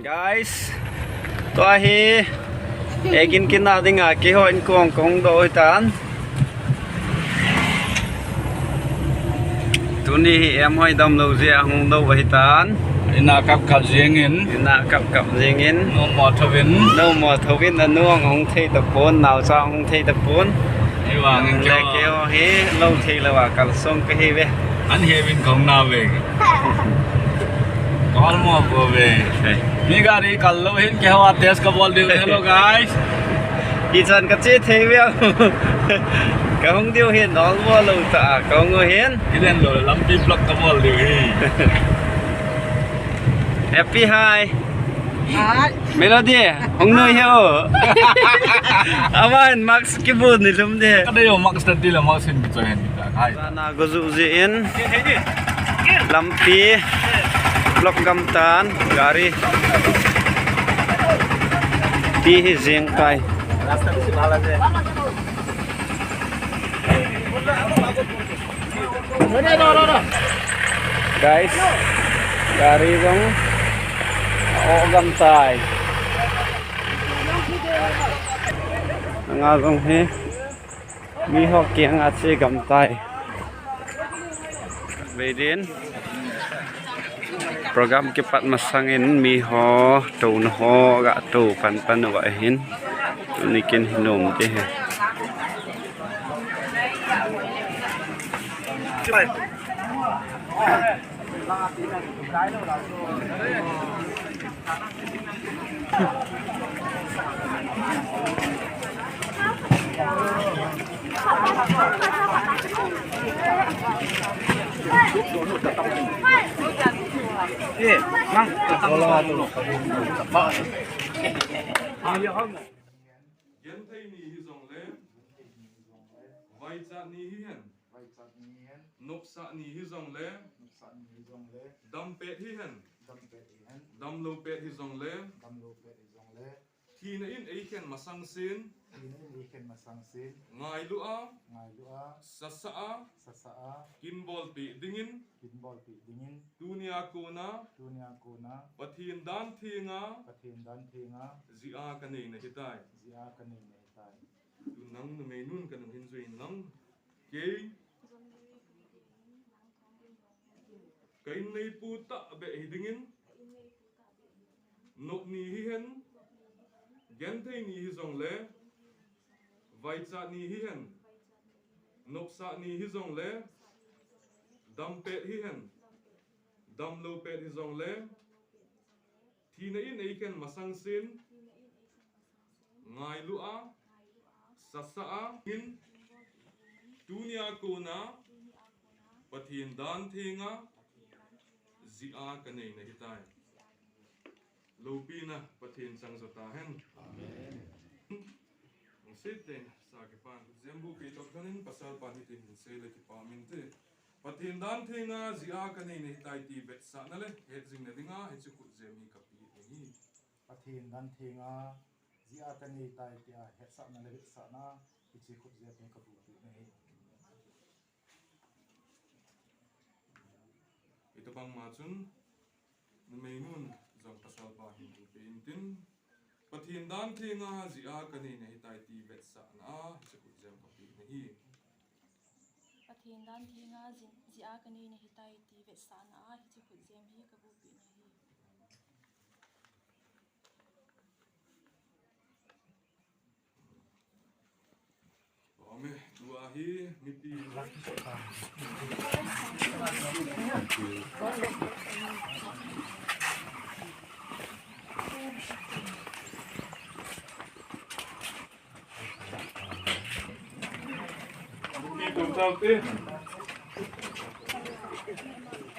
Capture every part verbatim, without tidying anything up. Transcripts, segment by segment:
Guys, tua hi, ekin kina dinga kihon kong kong do hitan. Tuni hi em hoi dam lo je ahung do hitan. Ina kap kap jingin. Ina kap kap jingin. No mo thovin. No mo thovin, anu ahung thei tapon, naocha ahung thei tapon. Ei vang in le keo. Keo hi lo thei lo a kalsong kahi ve. An he vin kong na ve. Kol mo bo ve. Hey. Mi gari kal lo hin keo a test kabol diu. Hello guys. Ichan kache thei ve. Kahung diu hin ol mo lo ta kahung u hin. Ilen lo lampi block kabol diu hi. Happy hai. Hai. Melody, hung noi he o. Aman mask kibun ni lum de. Kadei o mask tadi la mask hin kichoi hen kita. Hai. Sana goju ji in. Lampi. Block gam tan gari. Ti hi jing kai. Guys, gari jong o gam tai. Anga jong hi mi ho kiang a che gam tai. Ve din. Program kipat masang in mi ho, touna ho, ga tou pan pan u ahin. Tuni kin hi nom te he. Genthei ni hi jong le, vaichat ni hi hen, vaichat ni hi hen, nopsah ni hi jong le, nopsah ni hi jong le, dam pet hi hen, dam pet hi hen, dam lo pet hi jong le, dam lo pet hi jong le, thina in eikhen masang sin, thina in eikhen masang sin, ngailu a, ngailu a, sasa a, sasa a, kin bolpi dingin, kin bolpi dingin, tunia kona, tunia kona, Pathen dan thenga, Pathen dan thenga, jia kanei nahitai, jia kanei nahitai. Tu nang numei nun kanung hin jui in lang. Kei. Ka inneipu tahbeh hi dingin. Nop ni hi hen. Genthei ni hi jong le. Vaichat ni hi hen. Nopsah ni hi jong le. Dam pet hi hen. Dam lo pet hi jong le. Thina in eikhen masang sin. Ngailu a, sasa a, in, tunia kona, Pathen dan thenga, jia kanei nahitai. Lopina, Pathen chang jo tahen. Amen. Ong sit te, sa kipan, jembu kei tok thanin, pasal pan hitin hin sei le kipa min te. Pathen dan thenga, jia kanei nahitai ti vetsahna le, hetjingna dinga, hiche khutjem hi kape nahi. Pathen dan thenga, jia kanei tai tia hetsahna le vetsahna, hiche khutjem hi kabupi nahi. Hitobang ma chun, numei nun jong pasal pa hin bupi intin, Pathen dan thenga, jia kanei nahitai ti vetsahna a, hiche khutjem kape nahi. Pathen dan thenga, jia kanei nahitai ti vetsahna a, hiche khutjem hi kabupi nahi. Amen. Tua hi mipi.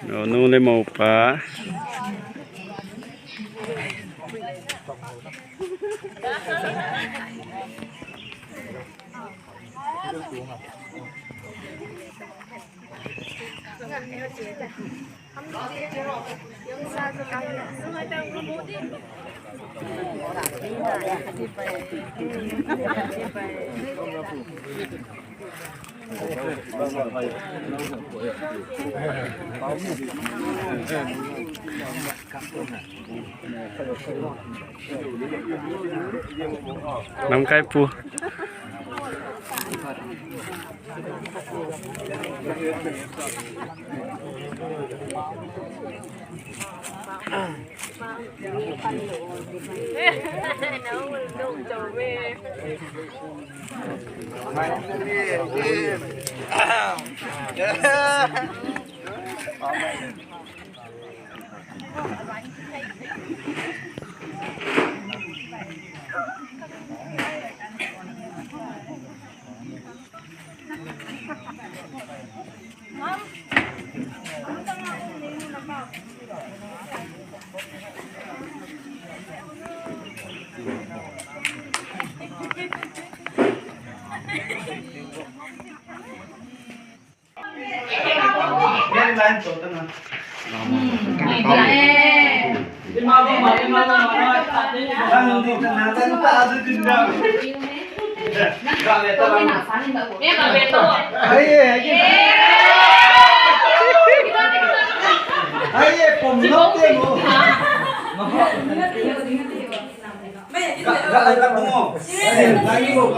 Nunu le mopa. Lamkai pu.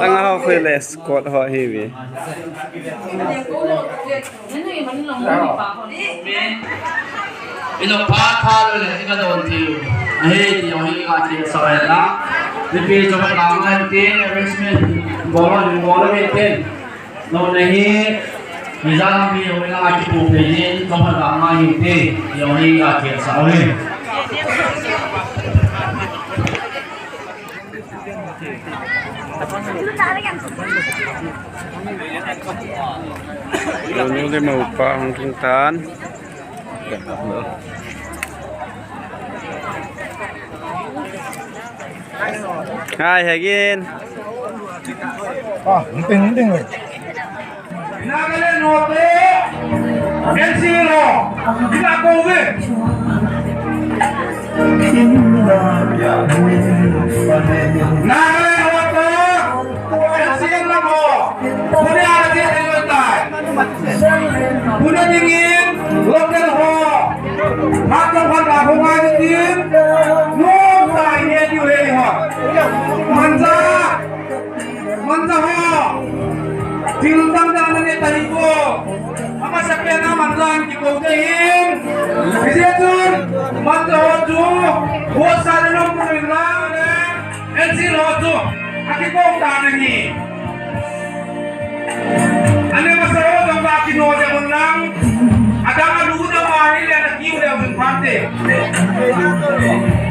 Tang a ho khu le squad ho hi ve. Ino pa tha lo le, ika don ti. Ahi ti jong hi ka ti sa la. Ni pi cho ka ma tin, arrangement bol ni bol ni tin. No nahi, ni ja mi jong ina ki pu pe jin, cho ka ma hi ti. Jong hi ka ti sa le. Nunu le moupa hung lhung tan. Hai, hegin. Ah, ding, ding. Nagaland ho to, N C L ho, kina ko ve. Nagaland ho to, N C L ho, pune a la je tai. Pune dingin, local ho, ha to phat a ho ngai ding, no tai ne diu he ho. Manja. Manja ho, thil dang dang nane tahi ko. Amasapen a Manja in kikou te hin. Hijeh chun, Manja ho chu, ho sa le nom mun in lang le, N C L ho chu, akikou tan ahi. Ane masa ho jong ba kino le mun lang. Adang a lu na ma hi le na kiu le mun phante.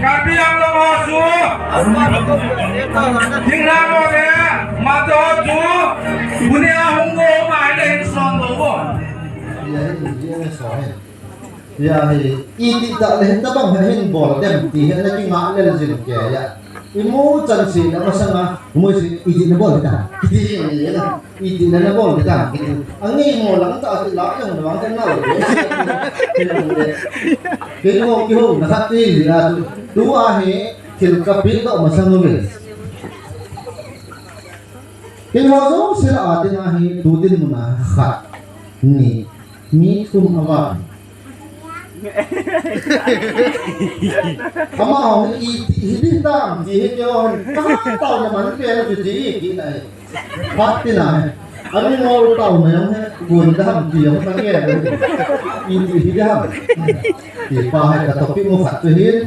Karbi Anglong ho chu. Thinglhang ho le, Manja ho chu. Pune a hung go ma hi le hin son do go. Ya hi, iti tah le hin tabang hin bol dem ti hin na kingah lel jing kei a. Imu chan se le masanga, mu se iti na bol ta. Kiti jing le na. Iti na na bol ta. Kiti. Angi mo lang ta ti la yang na bang ta na. Kei mo kihou na khat ti la tu. Tu a hi thil ka pi do masang ve. Kei ho jouse a ding a hi tu dinmun a khat. Ni. Ni thum a va. Amaho hi iti, hi ding tam, ti hi keiho hin, ka ha taona man pen chu ti, ti na hi. Phat ti na hi. Ani ngol taona jong hi, gun dam ti jong ka nge. Iti hi dam. Ti pa hi ka topic mu khat chu hin,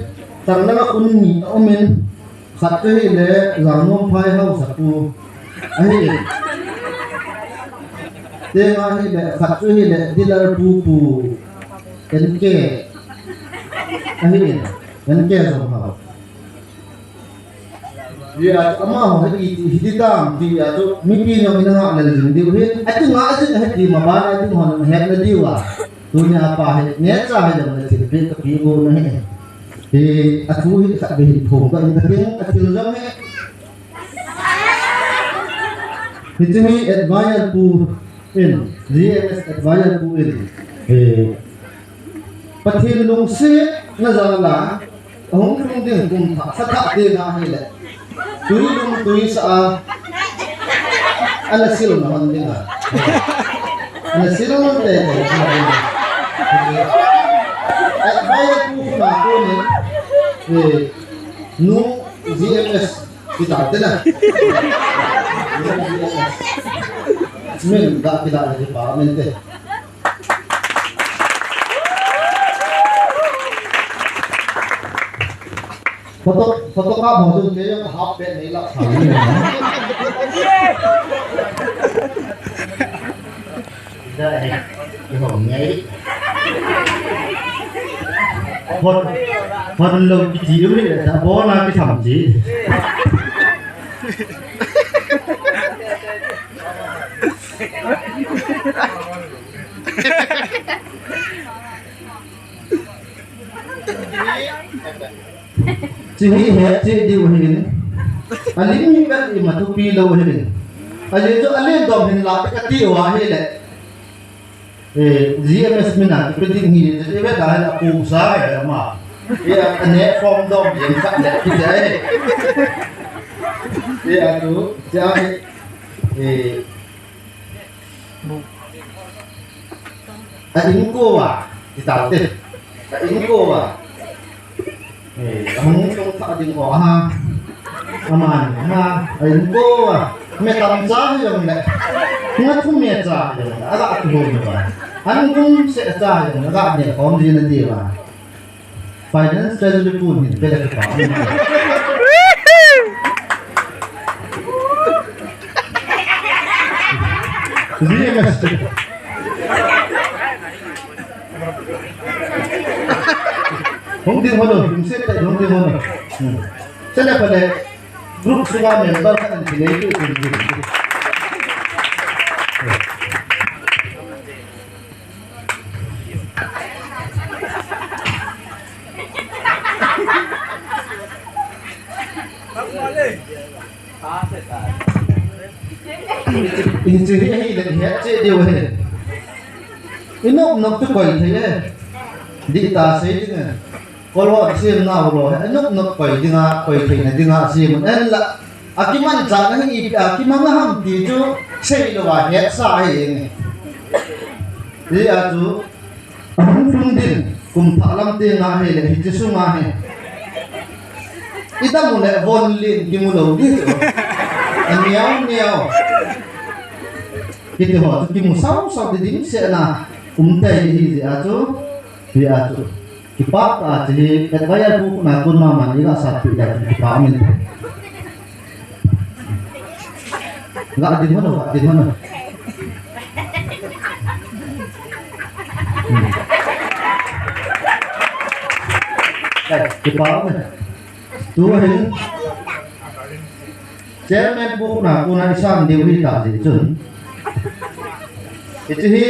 tang na ka kun ni ta um in. Khat chu hile, Jangnom Phai Hausa pu. Ahi. Tenga hile, khat chu hile, Dilar pu pu. N K. Ahi. N K jong hao. Hia, amaho hi iti, iti tam, ti a chu, mipi jong ina ngah lel jing diu hi. Ati ngah jing, ati ma ba na, ati ma na, het na diu a. Tunia pa hi, neocha hi jong na thilpeh ka pe u na hi. Hi, athu hi khatvei hin phong ka in ka ting, athil jong hi. Hiche hi advisor pu in, G M S advisor pu in. Hi, Pathen lungsetna jal a, Ahung lhung ding kum thah, sa thah ding ahile. Tui lum tui sa a. Ana sil na hon ding a. Ana sil na te te. Ai, bai pu na pu ni. Eh, nu G M S kita te na. Min da kita le pa min te. Photo, photo ka mo tu ke yang half pant nei la sa ni. Dai, i hom ngai. Phone, phone lo kiti u le, ta bo na ki tham ji. Chi hi he, chi diu hin. A lim hi vet ima thupi lou hin. A le chu a le dom hin la ka ti wa hi le. Eh, G M S mina ki pe ding hi, chi vet la hin a pu sa he ma. Eh, a ne form dom yen ka le ki ja he. Eh, a tu, ja he. Eh, A inko a, ti tau te. A inko a. Eh, a hung tong tha ding ko ha. Aman ha, a inko a. Me tam cha jong le. Nga thu me cha jong le. A ga thu me ba. An kum se cha jong le. A ga ne kom ji na ti ba. Finance Treasury pu hin pe le ka. G M S. Hung ding hon, hung se ta hung ding hon. Hmm. Chale pale group sunga member khat an chilei tu tu. Hiche hi, hi le, hi che diu hi. I nop nop chu koi thei e. Di ta sei ding e. Kol ho sim nau lo he. I nop nop koi ding a, koi thei na ding a sim en la. A kimanchah na hi ipi a kimang a ham ti chu seilou a hetsa ahi e. Hijeh a chu, ahung lhung ding, kum thah lam tenga hile, hiche sunga hi. I dam u le von lin kimu lou ding chu. A neo neo. Kiti ho chu kimu sao sao ding ding se na, um tei hijeh a chu, hijeh a chu. Kipah tah a chu hi, advisor pu na kon mama ni la sat pi da kipah min. Ga ding hon, ga ding hon. Hmm. Ai, kipah min. Tu hin. Chairman pu na kon a i sang diu hi ta jeh chun. Hiche hi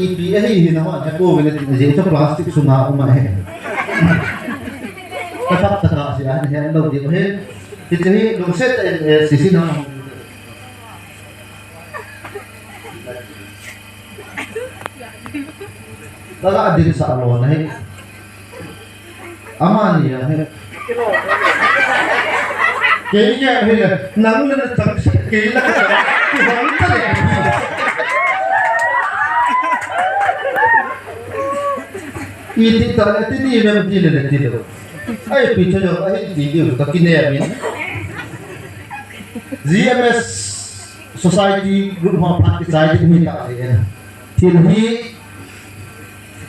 ipi ahi hi na hon, he pu vele ti jeh chu plastic sunga um ahi. Ka thap ta ka si a, he lo diu hi. Hiche hi lungset, eh, eh, sisi na. Ka ga ding sa lo na hi. Amani a hi. Kei nge hi le, nang le na chang se, kei la ka chang. Ti hong ta le. I ti ta le, ti ni mem ti le le ti le. Ai pi cho yo, ai ti di ka ki ne min. G M S Society group ho phat kichai ding hi ta le. Thil hi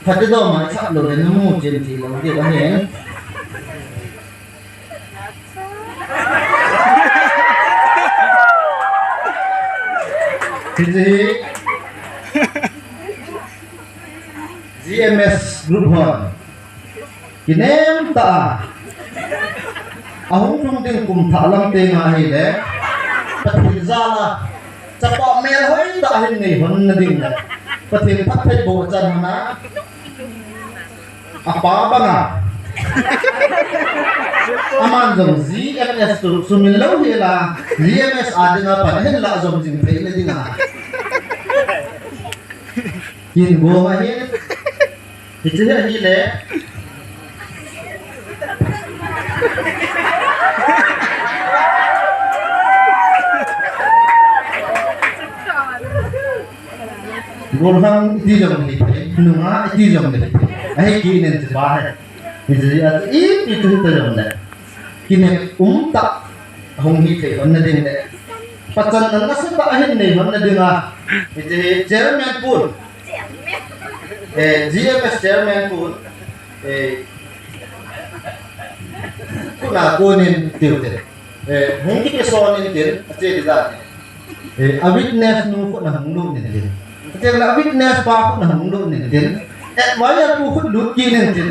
Phatidom a i sap lou le, namu chen thei lou ding ahi. Hiche hi G M S group hon. Kinem tah a. Ahung lhung ding kum thah lam tenga hile. Pathen jal a. Chapa melhoi tah hin nei lhon na ding le. Pathen phattheiboh chan hon a. Apa banga. Aman jong G M S tu sumil lou hila. G M S a dinga pan hin la jong jing thei na dinga. Kin go ma hin. Hiche hi ahile. Golhang iti jong le thei, nunga iti jong le thei. Ahi kit in che pa hi. Hiche a ipi tu hita jongle, kinep umtah hung hithei lhon na ding le, pachatna nasatah ahin nei lhon na dinga, hiche hi chairman pun, eh, G M S chairman pun, eh, khut a konin tiu te. Eh, hung kikison in tin, ache ding ahi. Eh, a witness nu khut na hung lut in tin. Ache la witness pa khut na hung lut in tin. Advisor pu khut lut kit in tin.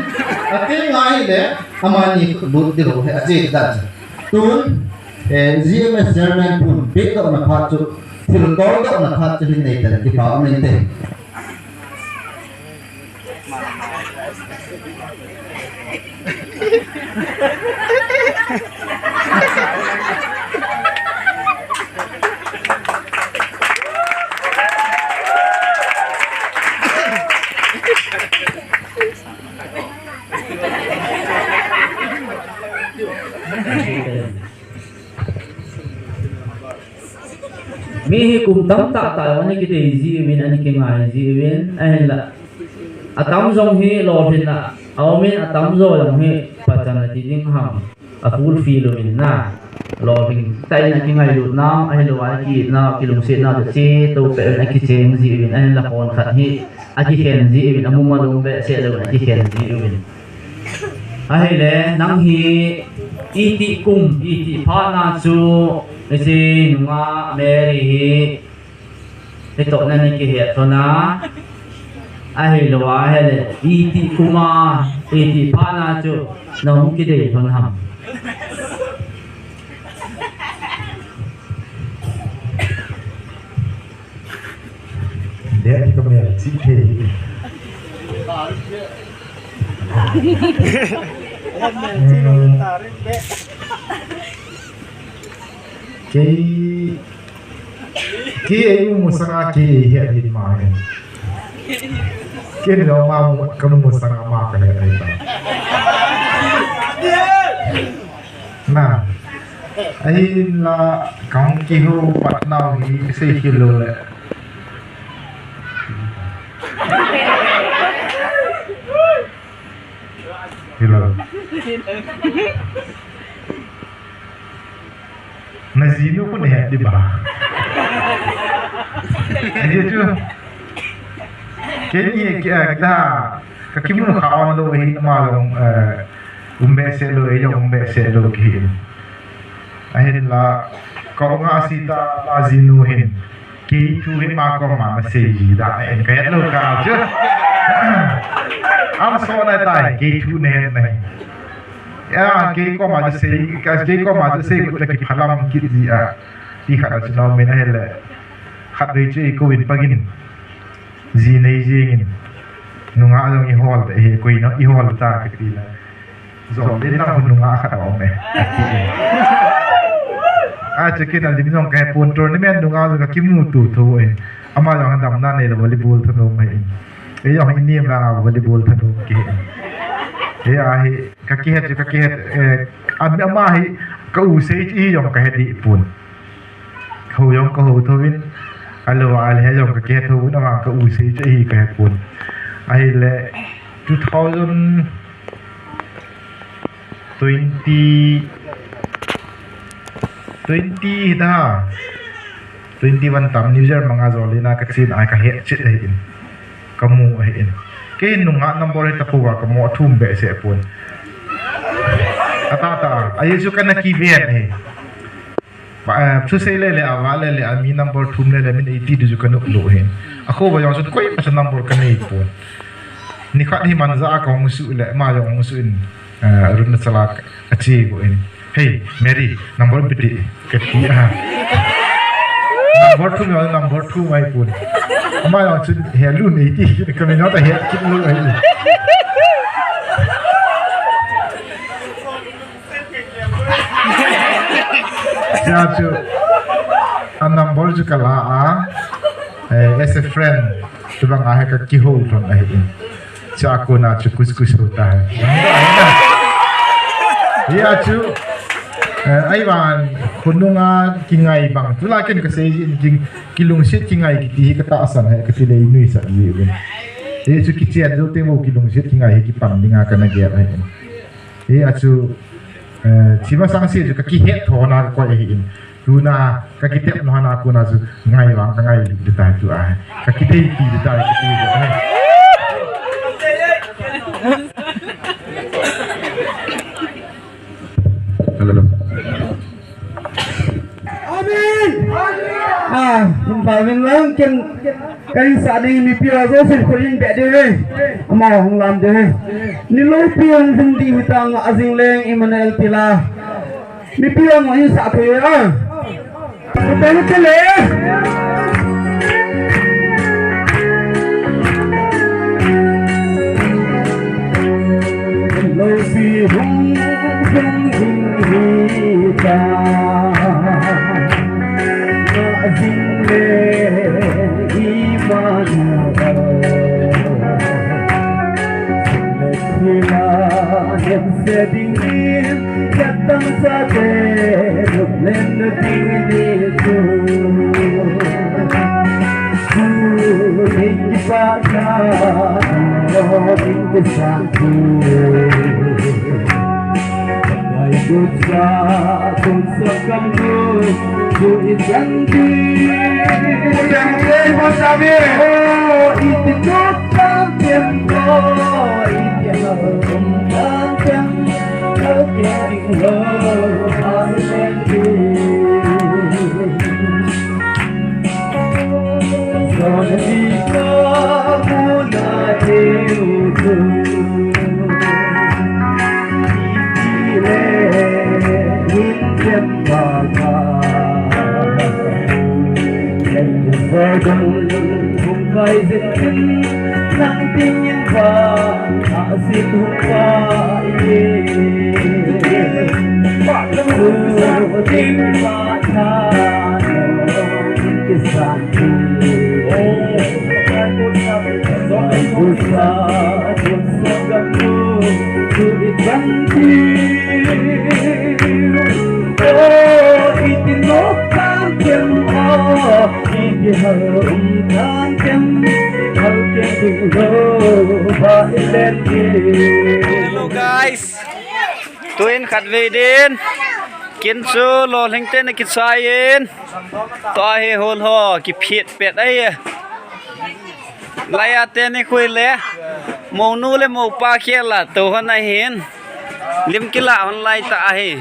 Ati ngai le, amani khut lut ding lou ahi, ache ding ahi. Tun, eh, G M S chairman pun, pehdohna phat chu, thiltoldohna phat chu hin nei tan, kipa um inte. Mi hi kum tamtah tah jong ana kidei ji uvin, ana kingai ji uvin, ahinla atam jong hi lolhinna aum in, atam jo jong hi pachatna ti ding ham, a fulfill uvin na. Lolhing tah in akingailut nau, ahilou a ki-it nau, kilungset nau, chuche toh peh in akicheng ji uvin, ahinla khon khat hi akikhen ji uvin, amu malum behseh louvin akikhen ji uvin. Ahile, nang hi itih kum, itih phat na chu, hiche nungah Mary hi, hitoh na nakihet lhon a, ahilou a ahile, itih kum a, itih phat na chu, nahung kidei lhon ham. Dei ka mel chi thei. Kei, kei ei u masanga kei ei het hi ma hi. Kei lo ma mu, ka mu masanga ma ka het hi ta. Na. Ahinla, kahung kihou pat nau hi, sei hilou le. Hilou. Na jinu khu nahet diu ba. Ahi chu. Kei ni, kei, eh, da, ka kimu kha on lou hi ama jong, eh, um behseh lou, ei jong um behseh lou kihi. Ahinla, ka nga sita ama jinu hin. Kei thu hi ama koma nasei ji da, en ka het lou ka chu. Am so na tai, kei thu nahet nahi. Ya, kei koma nasei, ka kei koma nasei, ka kiphalam kit ji a. Ti khat a chu nau min ahile. Khatvei chu ei kouvin pagin. Ji nei jingin, nungah jong ihol ta hi, koi nung ihol ta kati le. Jong din nang nungah khat aum e. A, chukin alim jong kahe pon, tournament nungah jong kakimuto tho e. Ama jong damna neilou volleyball thanom ahi. Ei jong inim vang a volleyball thanom kihi. Ei ahi, kakihet chu kakihet, eh, am-, ama hi ka u sei chu hi jong kahe deh pon. Kahou jong kahou thouvin, alou a le he jong kakihe thouvin, ama ka u sei chu ahi kahe pon. Ahile, two thousand twenty, twenty da, twenty-one tam New Year manga jol in a kachen a kahet chet ahi in. Kamu ahi in. Kei nungah number hi tapou va kamu thum behseh pon. Ata ta, ahi chu kana kiven ahi. Ba, eh, thusei lele, ava lele, ami number thum lele, min eighty du ju kanop lou hin. Akho ba jong chu koima chu number kanei pon. Nikhat hi Manja a kahung suh le, ama jong hung suh in, eh, Arunachal a kache go in. "Hey, Mary, number pe te," kati a. Number thum jong, number thum ahi pon. Ama jong chu he lu nei ti, kami jong ta he kit lou ahi. Chua chu, a number chu kala a, eh, as a friend, chubang a hi kakihou lhon ahi in. Chua kona chu kus kus hou ta hi. Hia chu, eh, ahivang, khonunga kingai bang. Tulai ken kasei jin king, kilungset kingai kiti hi katahsan ahi, kati le nuisat ji uvin. Hichu kichen jou teng mo kilungset kingai hi kipan dinga kana gel ahi. Hichu, eh, chima sangse chu ka kihet thona ka koi ahi in. Tuna ka kitep nona kona chu ngai vang ka ngai di tai tu ahi. Ka kidei pi di tai ka ti ahi. Hello. Amen. Ah, hung pa min lang ken kai sa ding mipi ho jouse khut in be diu ve. Ama hung lam diu ve. Ni lopi hung hung ding hitang a jing leng Emmanuel tila. Mipi ho hung sa thei a. Hotel te le. Lopi hung hung ding hita. Nga jing le Emmanuel. Jing le thina hemse ding in. Katang sa te, luplen na ding ni tu. Tu ding ki pa na, tu ding ki sa tu. Ai tu sa, tu sa kam tu, tu i san tu. Yang te pa sa ve. Oh, i ti tu kam tem ko, i ti kam tem. Hello guys. Tuin khatvei din. Kin chu lolhing te na kichai in. Tua hi hol ho kiphet pet ahi. Laiya te ni khui le. Monu le mopa khel a to hon ahin. Lim kila hon lai ta ahi.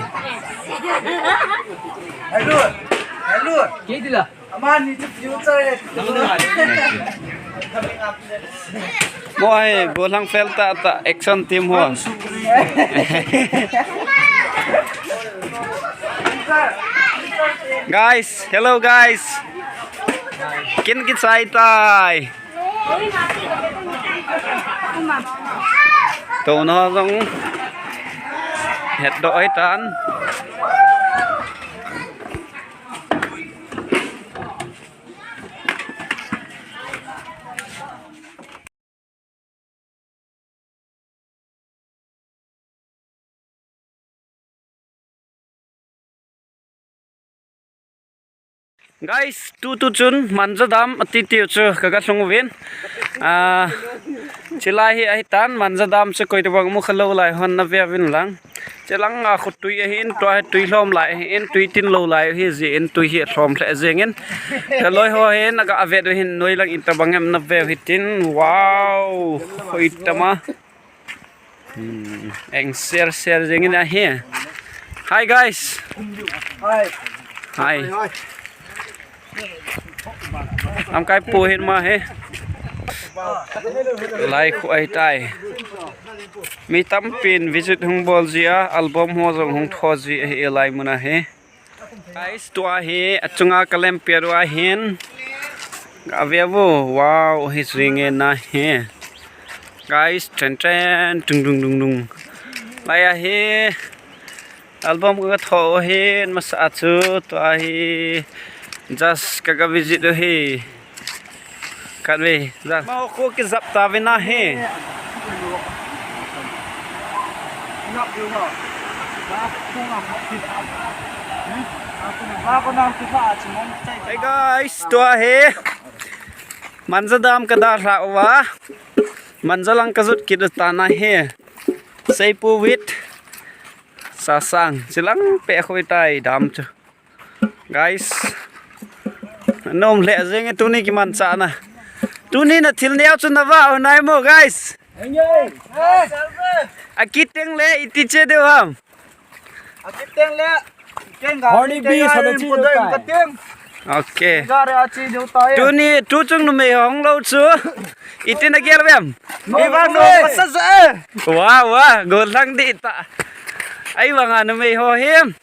Hello. Hello. Kei dila. Amani chu future e. Mo hai, golang fel ta ta action team ho. Guys, hello guys. Kin kichai tai. To na jong het doh ai tan. Guys, tutu chun Manja Dam ati tiu chu kaga lhung uvin. Ah, chilai hi ahitan Manja Dam chu koitobang mukha lou lai hon na ve uvin lang. Chelang a khu tui ahin, tua hi tui lhom lai ahin, tui tin lou lai ahi jeh in tui hi lhom lheh jeng in. Ka loi ho hin aga avet u hin noi lang in tabang em na ve u hitin. Wow, hoi tama. Hmm, eng ser ser jeng in ahi. Hi guys. Hi. Hi. Am kai pu hin ma he. Lai khu ai tai. Mi tampin visit hung bol jia, album ho jong hung tho ji ahi lai mun a he. Guys, tua hi achunga ka lem pia ru ahin. Ave vo, wow, hi swing e na he. Guys, tren tren, tung tung tung tung. Lai ahi. Album ka tho hin masa chu tua hi just ka ga visit u hi. Khatvei, just. Mau ko ki jap ta ve na hi. Hey guys, tua hi. Manja Dam ka dalha uva. Manjalang kajot kit u tan ahi. Seipu with Sasang. Chilang pe khoi tai dam chu. Guys. Nom le jeng e tuni kimanchahna. Tuni na thil neo chu na vah u nai mo, guys. Akiteng le iti che diu ham. Akiteng le. Horny B, sa da chi diu tai. Okay. Tuni tuchung numei hung lou chu. Iti na gel vem. Ivan no pasa sa. Wa wa, gol lang di ta. Ahivanga numei ho him.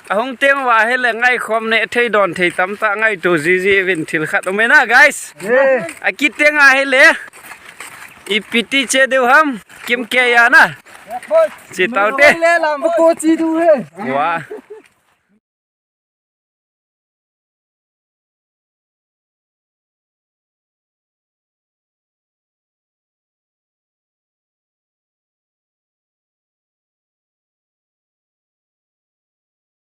Ahung teng uva ahile ngaikhom ne thei don thei tamtah ngaito jiji uvin thil khat um e na, guys. Akiteng ahile. Ipi ti che diu ham. Kimkei a na. Chi tau te. Wa.